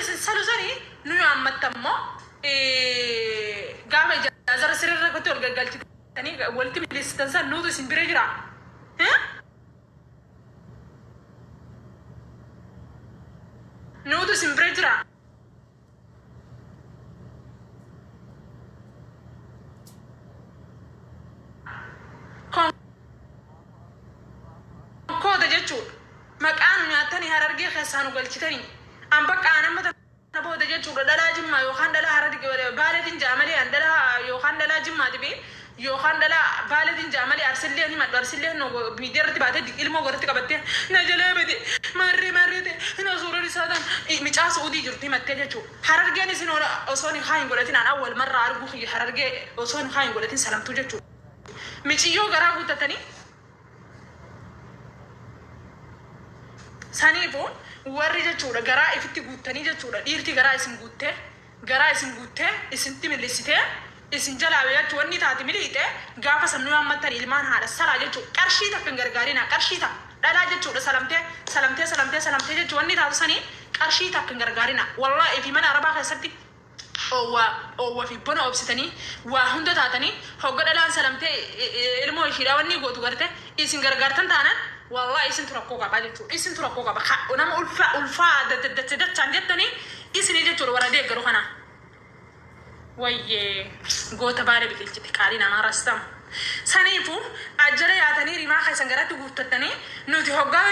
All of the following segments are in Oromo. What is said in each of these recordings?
isin salu sani nu yaammatta immoo gaafa ijaazara sirriirra gotti ol gaggalchitanii walitti milissitan san nuutu isin bira jira. Nuutu isin bira jira. Konkoota jechuudha. Maqaa nu nyaattanii Harargee keessaa nu galchitanii. An bakka an amma tana booda jechuudha dhalaa Jimmaa yookaan dhalaa Harargee Baaleetiin ja'a malee an dhalaa yookaan dhalaa Jimmaati bee yookaan dhalaa Baaleetiin ja'a malee Arsillee hin himadhu Arsillee nu miidiyaa irratti baatee ilmoo godhatti qabattee na jalaa bade maarree maarree ta'e na suuraan isaa tan micaa Su'uudii jirtu himattee jechuudha. Harargeen isin osoo nikaa hin godhatin an awwal marraa arguu kiyya Harargee osoo nikaa hin godhatin salamtuu jechuudha. Miciyyoo garaa guuttatanii saniifu warri jechuudha garaa ifitti guuttanii jechuudha dhiirti garaa isin guuttee garaa isin guuttee isintti millissitee isin jalaa jechuu wanni taate miliixee gaafa san nu yaammattan ilmaan haadha salaa jechuu qarshii takka hin gargaarinaa qarshii takka dhalaa jechuudha salamtee salamtee salamtee salamtee jechuu wanni taatu sanii qarshii takka hin gargaarinaa wallaahi fi mana arabaa keessatti Oowwa oowwa fi bona obsitanii waa hunda taatanii hogga dhalaan salamtee ilmoo ishiidhaa wannii gootu garte isin gargaartan taanan wallahi isintu rakkoo qaba jechuudha isintu rakkoo qaba ka nama ulfa ulfaa dacha dachaan jettanii isinii jechuudha warra deeggaru kana wayyee goota baale biqilchite qaalii namaa rastam saniifu ajjala yaatanii rimaa keessan garatti guuttattanii nuti hoggaa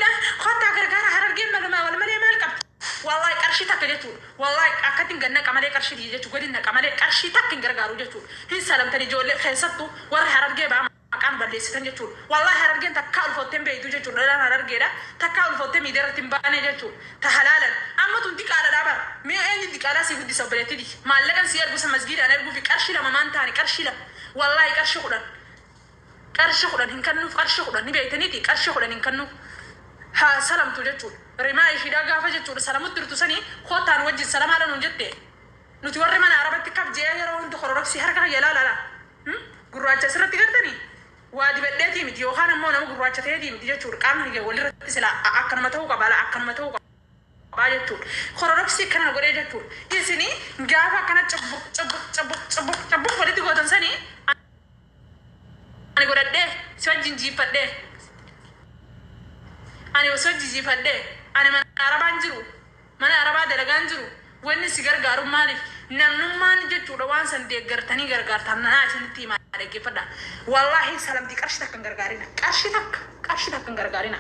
Dha kottaa gargaara harargeen maluma wal malee maal qabdi wallahi qarshii takka jechuudha wallahi akkatin gad naqa malee qarshii tiyya jechu gadi naqa malee qarshii takka hin gargaaru jechuudha hin salamtan ijoollee keessattu warri harargee ba'a maqaa nu balleessitan jechuudha wallahi harargeen takkaa ulfoottee hin beeytu jechuudha dhalaan harargeedha takkaa ulfoottee miidiyaa irratti hin baane jechuudha ta halaalan amma tun diqaaladha bar mee eenyu diqaalaa sii guddisa obboleettii tiyya maallaqan sii ergu san masgiidaan erguufi qarshii lama maan taane qarshii lama wallahi qarshii 10 Qarshi 10 hin kannuuf qarshi 10 ni beeytaniiti qarshi 10 hin kannuuf haa salamtu jechuudha rimaa ishiidhaa gaafa jechuudha salamutti jirtu sanii koottaa nu wajjin salamaadha nuun jette nuti warri mana arabatti kaf je'ee yeroo hunda kororoksii harka kiyya laala laa gurraacha asirratti gartanii waa dibadheetii miti yookaan ammoo nama gurraacha ta'eetii miti jechuudha qaamni kiyya walirratti silaa akkanuma ta'uu qaba laa akkanuma ta'uu qaba. qabaa jechuudha. Kororoksii akkana na godhee jechuudha. Isini gaafa akkana cubbuq cubbuq cubbuq cubbuq cubbuq walitti gootan sanii ani godhadhee si wajjin jiiffadhee ani si wajjin jiifadhee ani mana arabaan jiru mana arabaa dalagaan jiru wanni si gargaaru maaliif namnummaan jechuudha waan san deeggartanii gargaartan nanaa isinitti himaa dhaggeeffadha wallaahi salamtii qarshii takka hin gargaarina qarshii takka qarshii takka hin gargaarina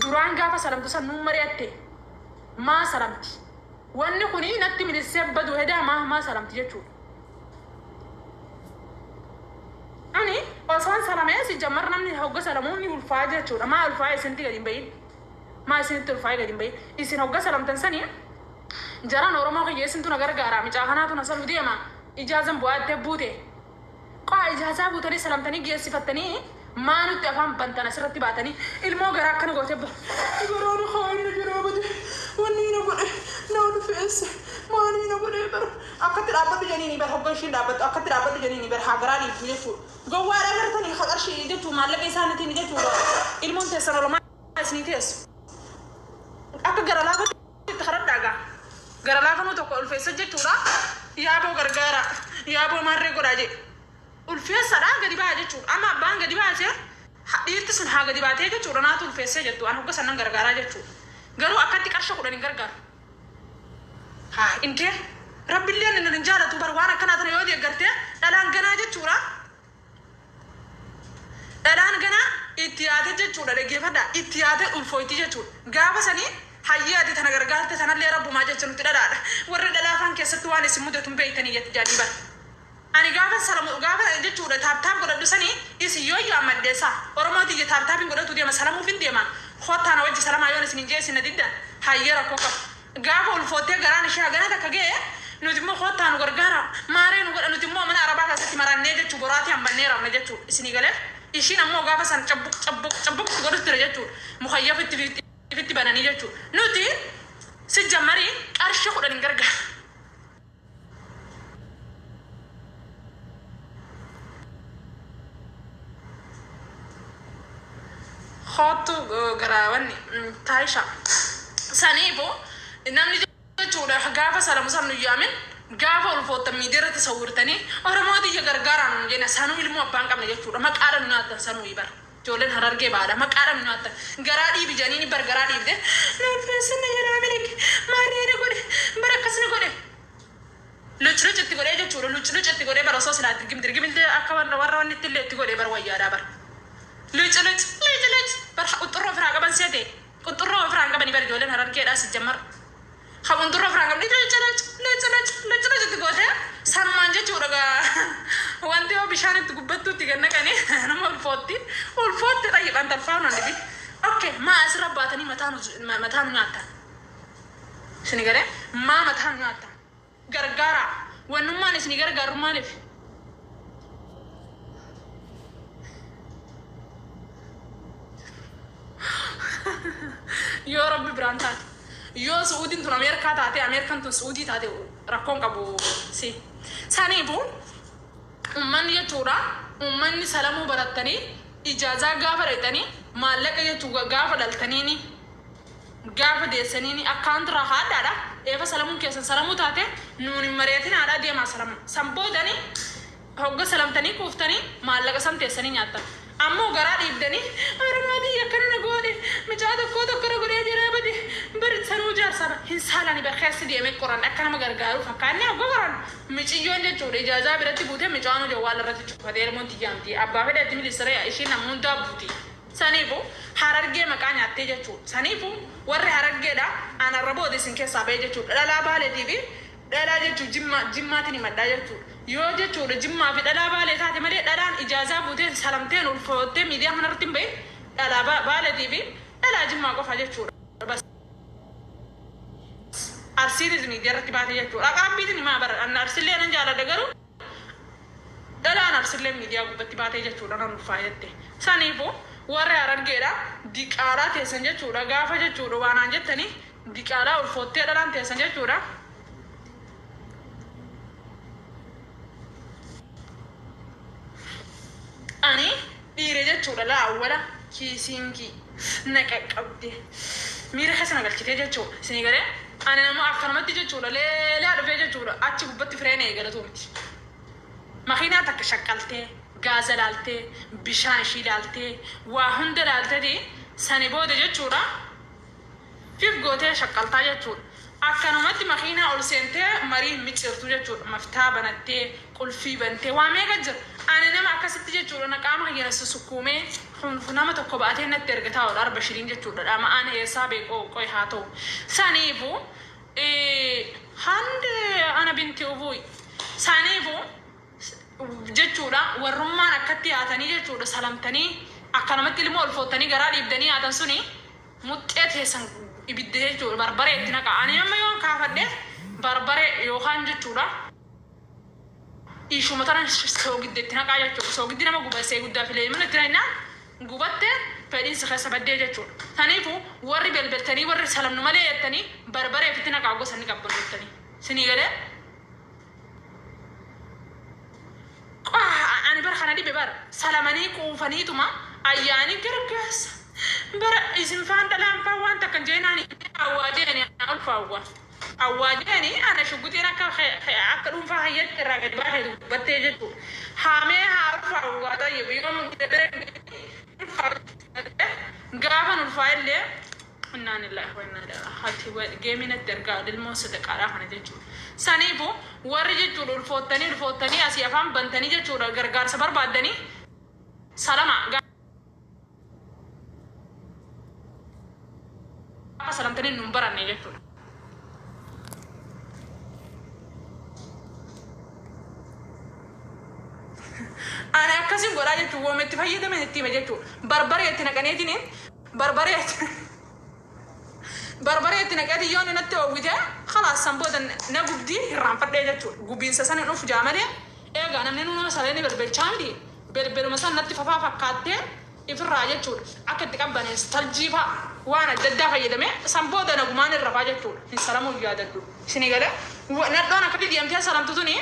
Duraan gaafa salamtu san nuun mari'atte maa salamti wanni kuni natti milissee badu hedaa maa maa salamti jechuudha. Ani osoon salamee si jammar namni hogga salamu ni ulfaa jechuudha maa ulfaa'ee isinitti gadi hin bahin maa isinitti ulfaa'ee gadi hin bahin isin hogga salamtan sani jaran Oromoo kiyya isintu na gargaara micaa kanaatu na salu deema ijaazan bu'aa itti buute Qoha ijaazaa guutanii salamtanii geessifattanii maa nutti afaan bantan asirratti baatanii ilmoo garaa akkana gootee ba garaan haa inni jiraa bade wanni na godhe na ulfeesse maalii na godhee bara akkatti dhaabbadhu jeniini bar hogga ishiin dhaabbattu akkatti dhaabbadhu jeniini bar haa garaa dhiibdu jechuudha gowwaadha gartanii ha qarshii jechuu maallaqa isaaniitiin jechuudha ilmoon teessan olomaa isinii teessu akka gara laafatti Itti kadhadhaa gaa. Gara laafanuu tokko ulfeessa jechuudha. Yaaboo gargaara. Yaaboo maarree godhaa jee. Ulfeessadha gadi ba'a jechuudha. Amma abbaan gadi baase dhiirti sun haa gadi baatee jechuudha naatu ulfeessee jettu an hogga san nan gargaaraa jechuudha. Garuu akkatti qarsha 10 hin gargaaru. Haa indee rabbilleen hin jaalatu bar waan akkanaa tana yoo deeggartee dhalaan ganaa jechuudha. Dhalaan ganaa itti yaate jechuudha dhaggeeffadhaa itti yaate ulfooyti jechuudha gaafa sanii hayyee ati tana gargaarte tanallee rabbumaa jecha nuti dhalaadha warri dhalaa afaan keessatti waan isin mudatu hin beeytanii jetti jaanii bar ani gaafa salamu gaafa jechuudha taap taap godhadhu sanii isin yooyyo ammaddeessaa oromoo tiyya taap taapin godhatu deema salamuuf hin deema kottaa na wajji salamaa yoon isin hin jee isin na diddan hayyee rakkoo qabu Gaafa ulfoottee garaan ishee hagana takka ga'e nuti immoo koottaa nu gargaaraa maaree nu godha nuti immoo mana arabaa keessatti marannee jechuu boraatii hambannee rafna jechuudha isinii galee ishiin ammoo gaafa san cabbuq cabbuq cabbuq itti godhutti jira jechuudha mukayyafa itti ifitti bananii jechuudha nuti si jammarii qarshii 10 hin gargaaru. Koottu gara wanni taayisha. Saniifu namni jechuudha. jechuudha gaafa salamu san nu yaamin, gaafa ulfoottan miidiyaa irratti sawwirtanii Oromoo tiyya gargaaraan nu jenna. Sanuu ilmoo abbaan qabne jechuudha maqaadha nu nyaattan. Sanuu bara ijoolleen Harargee baadha maqaadha nu nyaattan. Garaa dhiibi janiini bar garaa dhiibde na ulfeessinna jedhaa milik maarree na godhe bara akkas na godhe luc luc itti godhee jechuudha. Luc luc itti godhee bara osoo silaa dirgim dirgim illee akka warra wanni itti illee itti godhee bara wayyaadhaa bara luc luc luc luc bara quxxurroo ofiraa qaban seete quxxurroo ofiraa hin qabanii bara ijoolleen Harargeedhaa si jammar ha quxxurroo ofiraa hin qabanii luc luc luc luc luc luc itti gootee sanumaan jechuudha. Gaa wanti yoo bishaan itti gubbattuutti gad naqanii nama ulfootti ulfootti xayyibaan talfaan hundi. Okay, maa asirra baatanii mataa nu nyaattan? Isin garee maa mataa nu nyaattan? Gargaara wannummaan isin gargaaru maaliif? Yoo Rabbi biraan taate, yoo Su'uudiin tun Ameerikaa taate, Ameerikaan tun Su'uudii taate, rakkoon qabu si. Saniifu ummanni jechuudha, ummanni salamuu barattanii ijaazaa gaafa dhaqxanii maallaqa jechuu gaafa dhaltaniini gaafa deessaniini akkaawuntirraa haadhaadha. Eefa salamuun keessan salamuu taate nuun hin mari'atin haadhaa deemaa salama. San boodanii hogga salamtanii quuftanii maallaqa san teessanii nyaattan. Ammoo garaa dhiibdanii Oromootii akkana na goone mucaa tokkoo tokko na godhee jiraa bade bari sanuu jaarsaba hin saalani bar keessa deemee qoran akka nama gargaaruu fakkaanni hogga qoran miciyyoon jechuudha ijaazaa biratti buutee mucaanuu jawwaala irratti cufatee ilmoon tiyyaamti abbaa fedhetti milisiree ishiin nama hundaa buuti. Saniifu Harargee maqaa nyaattee jechuudha. Saniifu warri Harargeedha anarra booda isin keessaa ba'ee jechuudha. Dhalaa Baaleetii fi dhalaa jechuun Jimmaa Jimmaatiin himadhaa jechuudha. Yoo jechuudha Jimmaa fi dhalaa Baalee taate malee dhalaan ijaazaa buutee salamteen ulfoottee miidiyaa kanarratti hin bahin dhalaa Baaleetii fi dhalaa Jimmaa qofa jechuudha. Bas Arsiinis miidiyaa irratti baate jechuudha. Aqaabbiitiin himaa bara Arsillee nan jaaladha garuu dhalaan Arsillee miidiyaa gubbatti baatee jechuudha nan ulfaayette. Saniifu warri Harargeedha diqaalaa teessan jechuudha gaafa jechuudha waanaan jettanii diqaalaa ulfoottee dhalaan teessan jechuudha. Ani dhiire jechuudha laa awwala kiisiingii na qaqqabde miira keessa na galchitee jechuudha. Isinii galee ani nama akkanumatti jechuudha leelaa dhufee jechuudha achi gubbatti fireen eegalatu miti. Makiinaa takka shaqqaltee gaaza laaltee bishaan ishii laaltee waa hunda laalteeti sani booda jechuudha fif gootee shaqqaltaa jechuudha. Akkanumatti makiinaa ol seentee marii hin micciirtu jechuudha. Maftaa banattee qulfii bantee waa meeqa jira. Ani nama akkasitti jechuudha na qaama kiyya susukkuumee nama tokko ba'atee natti erga taa'udha arba shiriin jechuudha. Dhama'aan eessaa beekoo qoy haa ta'u. Saniifu handi ana binti ubuuy. Saniifu jechuudha warrummaan akkatti yaatanii jechuudha salamtanii akkanumatti ilmoo ulfoottanii garaa dhiibdanii yaatan suni muxxee teessan ibidda jechuudha barbaree itti naqa. Ani amma yoon kaafadhe barbaree yookaan jechuudha ishuma tana soogidda itti naqaa jechuudha. Soogiddi nama gubasee guddaa filee mana itti naqnaan gubatte fedhiinsi keessa baddee jechuudha. Saniifu warri belbeltanii warri salamnu malee jettanii barbaree itti naqaa gosa inni qabban jettanii. Sinii galee ani bara kana dhibe bara salamanii quufaniituma ayyaanii gargaarsa bara isin faan dhalaan faan waan takka jeenaan awwaa jeeni ulfaawwa awwaa jeeni ana shugguxiin akka akka dhuunfaa hayyatti irraa gadi baatee dubbattee jechuudha. Haamee haa ulfaawwaa tayyib yoom gaafan ulfaa illee innaa lillahi wa innaa ilaihi hati geemii natti ergaa ilmoo sadaqaadhaa kana jechuudha. Saniifu warri jechuudha ulfoottanii ulfoottanii asii afaan bantanii jechuudha gargaarsa barbaaddanii salama gaafa salamtanii nun baranne jechuudha. Ani akkasin godhaa jechuun wooma itti fayyadaman itti hime jechuudha. Barbaree itti naqaneetiin barbaree itti naqeetiin yoo inni natti oowwite khalaas san booda na gubdii hirraanfadhee jechuudha. Gubiinsa sana dhufu jaa malee eegaa namni nama saleeni belbelchaa miti belbeluma san natti fafaa fakkaattee ifirraa jechuudha. Akka itti qabbaneessu taljii fa'a waan adda addaa fayyadamee san booda nagumaan irra faa jechuudha. Hin salamuu yaadadhu. Isinii galee nadhoon akkatti deemtee salamtu tuni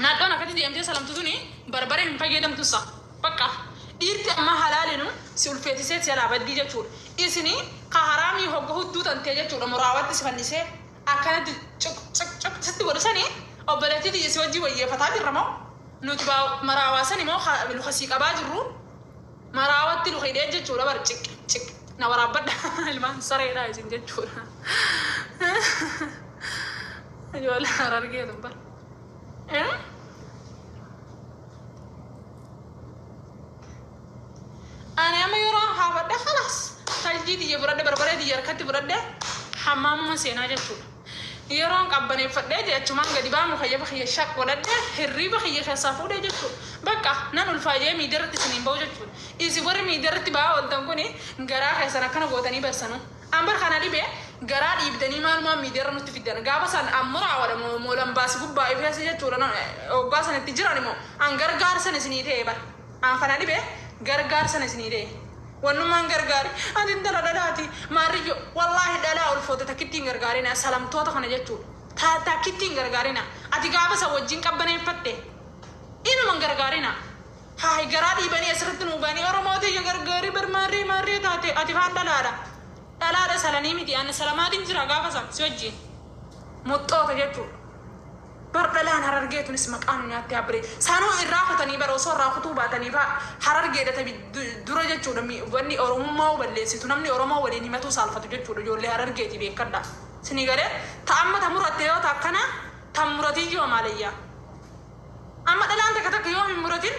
nadhoon akkatti deemtee salamtu tuni barbaree hin fayyadamtu sa. Bakka dhiirti amma halaalinu si ulfeetisee si alaa baddii jechuudha. Isini ka haraamii hogga hudduu tantee jechuudha muraawatti si fannisee Akkanatti cuq cuq cuq sitti godhu sanii obboleettii tiyya si wajjin wayyeeffataa jirra moo nuti maraawaa sani moo luka sii qabaa jirru maraawatti luka hidhee jechuudha bar ciq ciq na waraabbadha ilmaan sareedha isin jechuudha. Ijoollee Harargee tun bar. Ani amma yeroo haafadhe khalaas taljii tiyya fudhadhe, barbaree tiyya harkatti fudhadhe hammaamuma seenaa jechuudha. Yeroon qabbaneeffadhee jee achumaan gadi baa mukayyafa kiyya shaq godhadhe hirriiba kiyya keessaa fuudhee jechuudha. Bakka nan ulfaa jee miidiyaa irratti isiniin ba'u jechuudha. Isin warri miidiyaa irratti ba'aa ooltan kuni garaa keessan akkana gootanii barsanuu. An bar kana dhibe garaa dhiibdanii maalumaan miidiyaa irra nutti fiddan. Gaafa san an muraawadha moo moo lambaasi gubbaa ifeessa jechuudha hoggaa san itti jiran immoo an gargaarsan isinii ta'e bar. An kana dhibe gargaarsan isinii ta'e. Wannummaan gargaari ati intala dhalaati maarriyyo wallaahi dhalaa ulfoote takkitti hin gargaarina salamtoota kana jechuudha. Ta takkitti hin gargaarina. Ati gaafa san wajjin qabbaneeffatte inuma hin gargaarina. Haay garaa dhiibanii asirratti nuu ba'anii Oromoo tiyya gargaari bar maarree maarree taate ati faan dhalaadha. Dhalaadha salanii miti ani salamaatiin jira gaafa san si wajjin. Muxxoota jechuudha. Bar dhalaan Harargee tunis maqaa nu nyaatte abbire. Sanuu irraa kutanii bar osoo irraa kutuu baatanii faa Harargeedha tabi dura jechuudha wanni Oromummaa balleessitu namni Oromoo waliin himatuu saalfatu jechuudha ijoollee Harargeeti beekadha. Sini galee ta amma ta muratte yoo ta akkana ta muratiyyoo maalayyaa. Amma dhalaan takka takka yoo hin muratin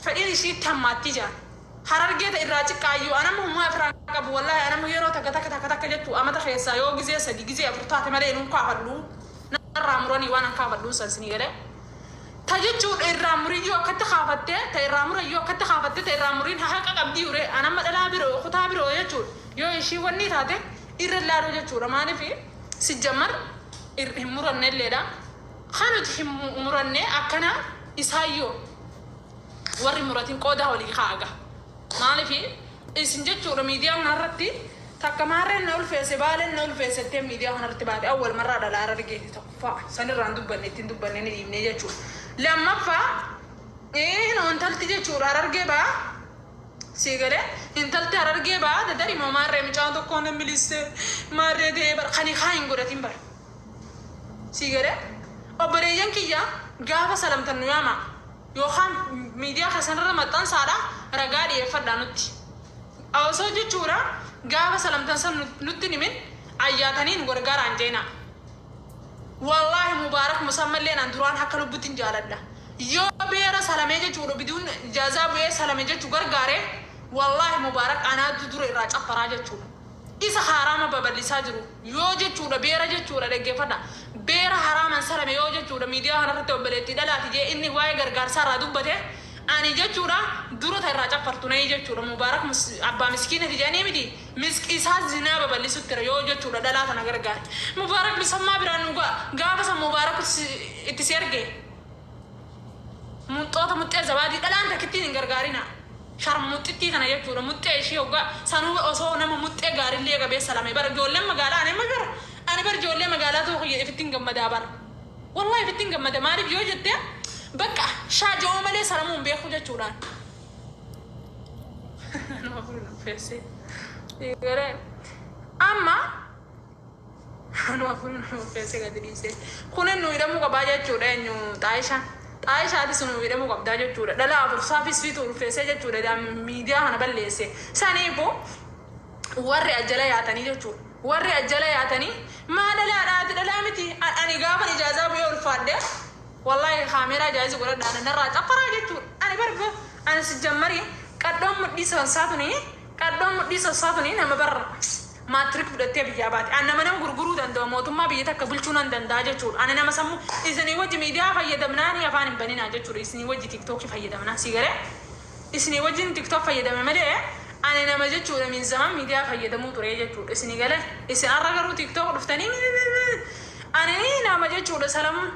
fedhiin ishii itti hammaattii jaan. Harargee ta irraa ciqqaayyuu an amma humaa ifirraa hin qabu wallahi an amma yeroo takka takka takka takka jechuu amata keessaa yoo gizee sadi gizee afur taate malee inun kaafadhuu narraa muranii waan an kaafadhuun san isinii galee. Ta jechuudha irraa muriyyuu akkatti kaafattee ta irraa murayyuu akkatti kaafattee ta irraa muriin haqa qabdii uree an amma dhalaa biroo kutaa biroo jechuudha yoo ishii wannii taate irra laaluu jechuudha maaliif sijjammar hin murannelleedha. Ka nuti hin muranne akkana isaayyoo warri muratin qoodaa walii kaa'a ga. Maaliif isin jechuudha miidiyaa kanarratti takka maarreen na ulfeesse baaleen na ulfeesse jettee miidiyaa kanarratti baate awwal marraa dhalaa Harargeeti tokkoffaa sanirraan dubbanne ittiin dubbanne ni dhiibne jechuudha. Lammaffaa intalti jechuudha Harargee baa sii galee intalti Harargee baa dadari moo maarree mucaan tokko na milisse maarree ta'ee bar kan hikaa hin godhatin bar. Sii galee? Obboleeyyan kiyya gaafa salamtan nu yaamaa yookaan miidiyaa keessan irra maxxansaadha ragaa dhiyeeffadhaa nutti. Osoo jechuudha gaafa salamtan san nutti hin himin ayyaatanii nu gargaaraa hin jeenaa. Wallaahi Mubaarak Musammalleen an duraan akka lubbuttin jaaladha. Yoo beera salamee jechuudha biduun ijaazaa bu'ee salame jechu gargaare wallaahi Mubaarak anaatu dura irraa caffaraa jechuudha. Isa haaraama babal'isaa jiru yoo jechuudha beera jechuudha dhaggeeffadha beera haraaman salame yoo jechuudha miidiyaa kanarratti obboleettii dhalaati jee inni waa'ee gargaarsaa irraa dubbate ani jechuudha dura ta irraa caffartu nayi jechuudha Mubaarak abbaa miskiinati jedhanii miti misk isaa zinaa babal'isuttira yoo jechuudha dhalaa tana gargaare Mubaarak misammaa biraan nu ga'a gaafa san Mubaarak itti si erge Muxxoota muxxee zabaadii dhalaan takkittiin hin gargaarinaa. Sharmuxxittii tana jechuudha muxxee ishii hoggaa sanuu osoo nama muxxee gaarillee qabee salame bara ijoolleen magaalaa ani amma bara ani bar ijoollee magaalaa ta'uu kiyya ifittin gammadaa bara wallahi ifittin gammada maaliif yoo jette bakka shaaja'oo malee salamuu hin beeku jechuudhaan. Nama kun ulfeessee. Amma Anuu afurii nama feesee gadi dhiisee. Kunin nu hidhamuu qabaa jechuudha eenyu Xaayishaan. Xaayishaatis nu hidhamuu qabdaa jechuudha. Dhala afur saafis fiitu ulfeessee jechuudha miidiyaa kana balleesse. Saniifu warri ajjala yaatanii jechuudha. Warri ajjala yaatanii maa dhalaadha ati dhalaa miti ani gaafan ijaazaa bu'ee ulfaadhe wallahi kaameeraa jaayizi godhadhaa narraa caffaraa jechuudha. Ani barba ani sijjammari qadhoon mudhii sassaatuni qadhoon mudhii sassaatuni nama barra. Matric fudhattee biyyaa baate. An nama nama gurguruu danda'u mootummaa biyya takka bulchuu nan danda'a jechuudha. Ani nama sammuu isinii wajji miidiyaa fayyadamnaanii afaan hin baninaa jechuudha. Isinii wajji tiktookii fayyadamnaa sii galee? Isinii wajjin tiktok fayyadame malee ani nama jechuudha min zaman miidiyaa fayyadamuu ture jechuudha. Isinii galee? Isin har'a garuu tiktok dhuftanii ani nama jechuudha salamuun.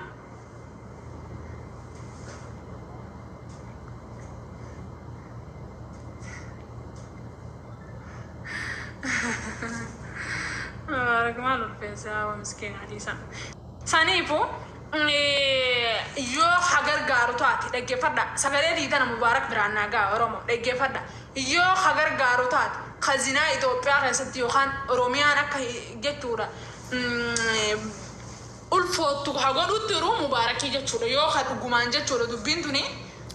Mubaarak maal ulfeesse hawa miskiina hadiisa. Saniifu yoo ha gargaaru taate dhaggeeffadha sagalee tiitana Mubaarak biraan naa ga'a Oromo dhaggeeffadha yoo ha gargaaru taate ka zinaa Itoophiyaa keessatti yookaan Oromiyaan akka jechuudha. Ulfoottu haa godhutti yeroo Mubaarakii jechuudha. Yoo ha dhugumaan jechuudha, dubbiin tuni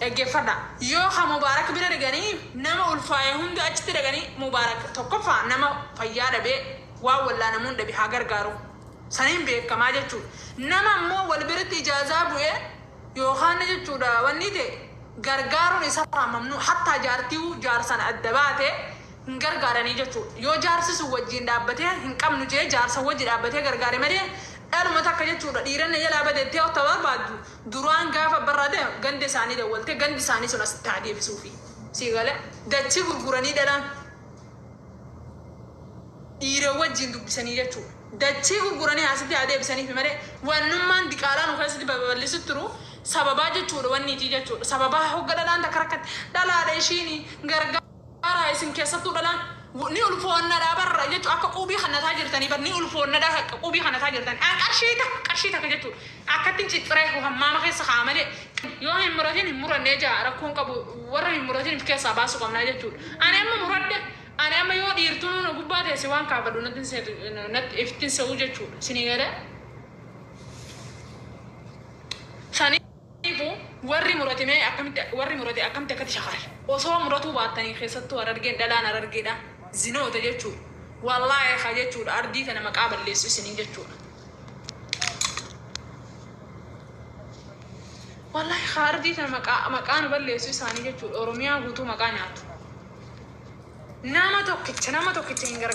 dhaggeeffadha. Yoo ha Mubaarak bira dhaganii, nama ulfaa'e hundi achitti dhaganii, Mubaarak tokkoffaa nama fayyaa dhabee waan wallaanamuun dhabe haa gargaaru. Saniin beekamaa jechuudha. Nama ammoo wal biratti ijaazaa bu'ee yookaan jechuudha wanni ta'e gargaaruun isarraa mamnuu, hattaa jaartii jaarsan adda baate hin gargaaranii jechuudha. Yoo jaarsi sun wajjin dhaabbatee hin qabnu jee jaarsa wajji dhaabbatee gargaare malee, dhaluma takka jechuudha dhiiranna jalaa badettee otta barbaaddu duraan gaafa barraade ganda isaanii dawwaltee gandi isaanii sun asitti haa deebisuufi. Sii galee dachii gurguranii dhalaan dhiira wajjin dubbisanii jechuudha. Dachii gurguranii asitti haa deebisaniif malee, wannummaan diqaalaa nu keessatti babal'isu turu sababaa jechuudha wanniitii jechuudha. Sababaa hogga dhalaan takka rakkatti dhalaadha ishiini gargaaraa. Isin keessattuu dhalaan ni ulfoonnadhaa barra jechuudha, akka quubii kannataa jirtanii bar ni ulfoonnadhaa, akka quubii kannataa jirtanii. An qarshii takka, qarshii takka jechuudha akkatti cicciree hammaama keessa kaa malee, yoo hin muratin hin murannee jaa, rakkoon qabu. Warra hin muratin of keessaa baasuu qabnaa jechuudha. Ani amma muradhe. Ani amma yoo dhiirtuun nu gubbaa teesse waan kaafadhu natti iftin se'u jechuudha. Sinii galee saniifu warri murate mee akkamitti, warri murate akkamitti akkatti shakare osoo muratuu baattanii? Keessattuu Harargeen, dhalaan Harargeedha zinoota jechuudha. Wallaahi haa jechuudha, ardii tana maqaa balleessu isinii jechuudha. Wallaahi haa ardii tana maqaa nu balleessu isaanii jechuudha. Oromiyaa guutuu maqaa nyaatu. Nama tokkicha, nama tokkicha hin gargaaru.